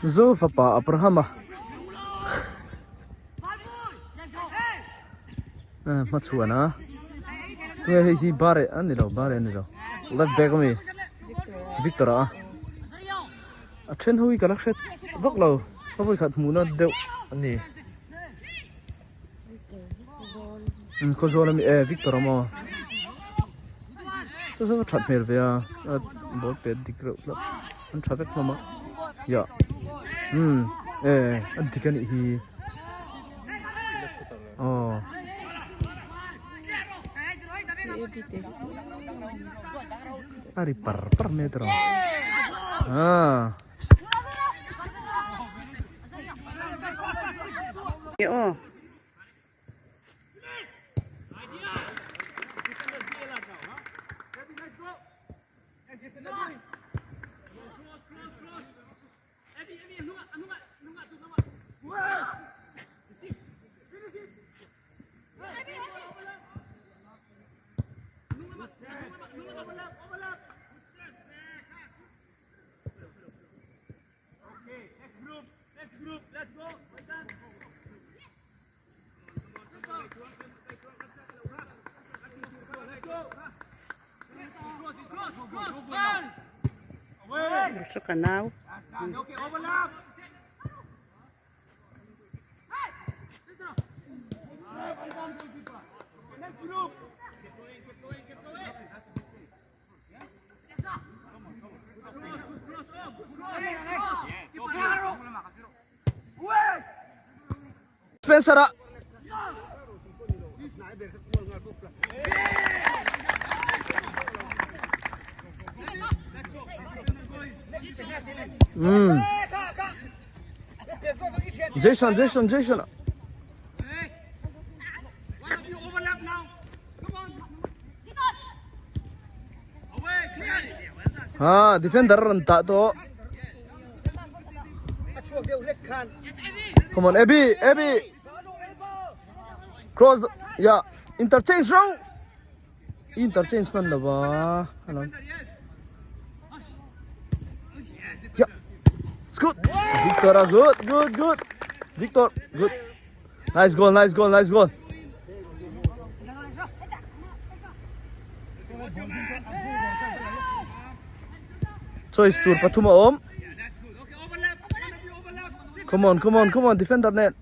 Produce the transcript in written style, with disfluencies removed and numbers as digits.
Zo fapa Abrahama hmachhuan a tunge hei hi bare a ni lo bare a ni lo left back ami Victor a a then ho hi ka la hre vak lo ka vawikhat hmuhna deuh a ni. Khawzawl ami e Victor a maw chu chu that hmel ve a ball pet dik reuh hlauh an tha vek hlawm a ya umm e a dik anih hi aw. A ri par par mai tawh a. Ka nau. Spencer a Mm. Jason, Jason, Jason. Ha, defender ran ta to. Come on, Abby, Abby. Cross the, yeah, interchange row. Interchange man lova. Hello. Yeah. It's good. Victor, ah, good, good, good. Victor, good. Nice goal, nice goal, nice goal. Choice tur pathum a awm. Come on, come on, come on, defender net.